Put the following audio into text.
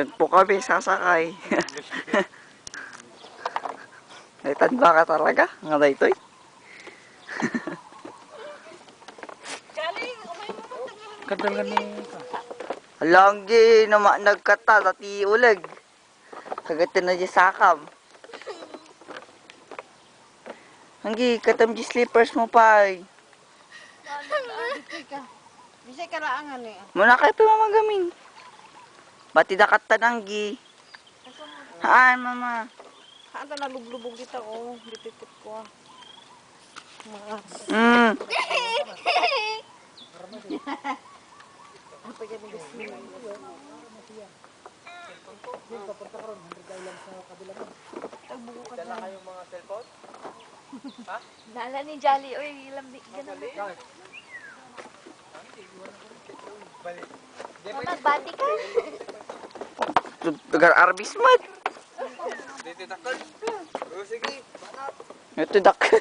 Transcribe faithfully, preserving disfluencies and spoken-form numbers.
Nagpo kami sasakay. Ay, tadba ka talaga. Nga da ito, eh. Kadal nga ni. Ala, Anggi, nama nagkata, dati uleg. Kagatan na di sakam. Anggi, katam di slippers mo, pay. Bisay ka laangan, eh. Muna kay pe mamagamin. Bati da katan, Anggi. Haan, mama. Haan ta na lublubog dita, oh. Dititip ko, ah. Mas. Mm. Apa yan, guys? Tagbuko ka dyan. Dala kayong mga cellphone? Ha? Dala ni Jolly, oy, ilang di, ganun. Balik. Mama, bati ka. Tagar arbis mat. Dito dakol. O, sige. Ito dakol.